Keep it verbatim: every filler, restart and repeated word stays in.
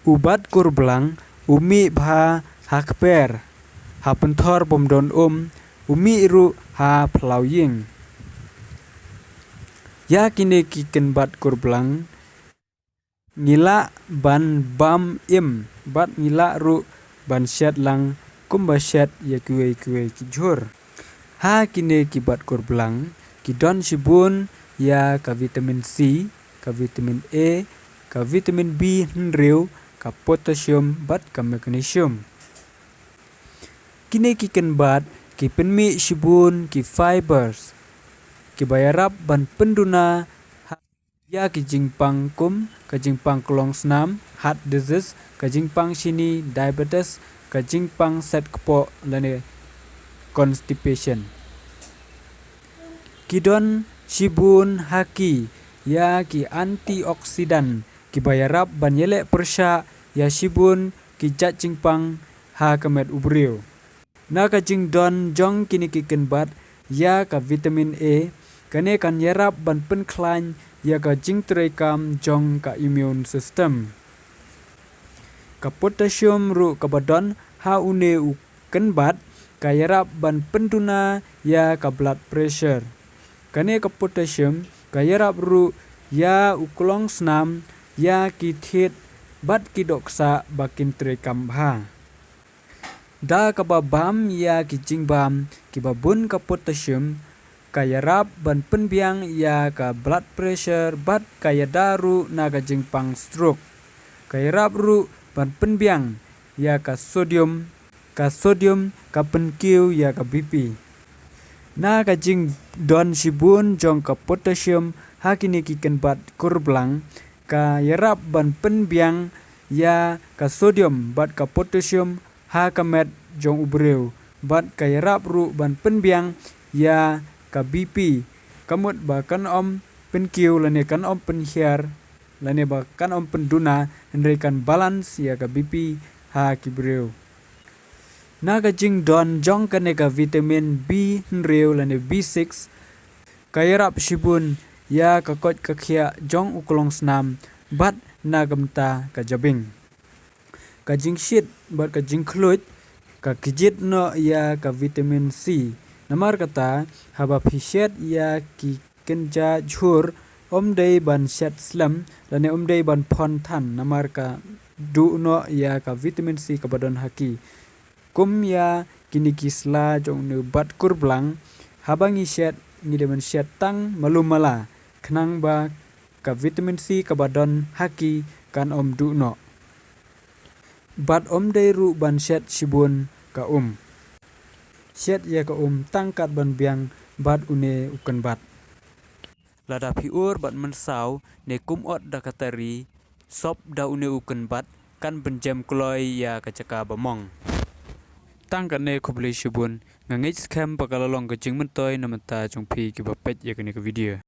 U bat kurblang u mih bha ha kper, ha pynthor bym don um, u mih ruh ha phyllaw ïing. Ïa kine ki kynbat kurblang ngi lah ban bam im bad ngi lah ruh ban shet lang kumba shet ïa kiwei kiwei ki jhur. Ha kine ki bat kurblang ki don shibun ïa ka vitamin C, ka vitamin A, ka vitamin B hynriew, ka potassium bad ka magnesium. Kine ki kynbat ki pynmih shibun ki fibers kiba ïarap ban pynduna ïa ki jingpang kum ka jingpang klongsnam, heart disease, ka jingpang shini, diabetes, ka jingpang set kpoh lane constipation. Ki don shibun ha ki ïa ki antioxidant kiba ïarap ban ïaleh pyrshah ïa shibun ki jait jingpang ha ka met u briew. Na ka jingdon jong kine ki kynbat ïa ka vitamin A, kane kan ïarap ban pynkhlaiñ ïa ka jingtreikam jong ka immune system. Ka potassium ruh kaba don ha une u kynbat ka ïarap ban pynduna ïa ka blood pressure. Kane ka potassium ka ïarap ruh ïa u klongsnam, ïa ki thied bad ki dohksah ba kin treikam bha. Da kaba bam ïa ki jingbam kiba bun ka potassium, ka ïarap ban pynbiang ïa ka blood pressure bad ka ïada ruh na ka jingpang stroke. Ka ïarap ruh ban pynbiang ïa ka sodium, ka sodium ka pynkiew ïa ka B P. Na ka jingdon shibun jong ka potassium ha kine ki kynbat kurblang, ka ïarap ban pynbiang ïa ka sodium bad ka potassium ha ka met jong u briew, bad ka ïarap ruh ban pynbiang ïa ka B P, ka mut ba kan ym pynkiew lane kan ym pynhiar, lane ba kan ym pynduna, hynrei kan balance ïa ka B P ha ki briew. Na ka jingdon jong kane ka vitamin B hynriew lane B six, ka ïarap shibun ïa ka koit ka khiah jong u klongsnam bad na ka bynta ka jabieng. Ka jingshit bad ka jingkhluit ka kjit noh ïa ka vitamin C. Namar kata, haba phi shet ïa ki kynja jhur, ym dei ban shet slem lane ym dei ban phon than, namar ka duh noh ïa ka vitamin C kaba don ha ki. Kum ïa kine ki sla jong une u bat kurblang, haba ngi shet, ngi dei ban shet tang malu mala, khnang ba ka vitamin C kaba don ha ki kan ym duh noh. Bad ym dei ruh ban shet shibun ka um. Shet ïa ka um tang kat ban biang bad une u kynbat. Lada phi ur bad mynsaw ne kum ot da ka tari, sop da une u kynbat, kan pynjem kloi ïa ka jaka ba mong. Tang katne, khublei shibun, nga ngeit skhem ba ka la long ka jingmyntoi na bynta jong phi kiba peit ïa kane ka video.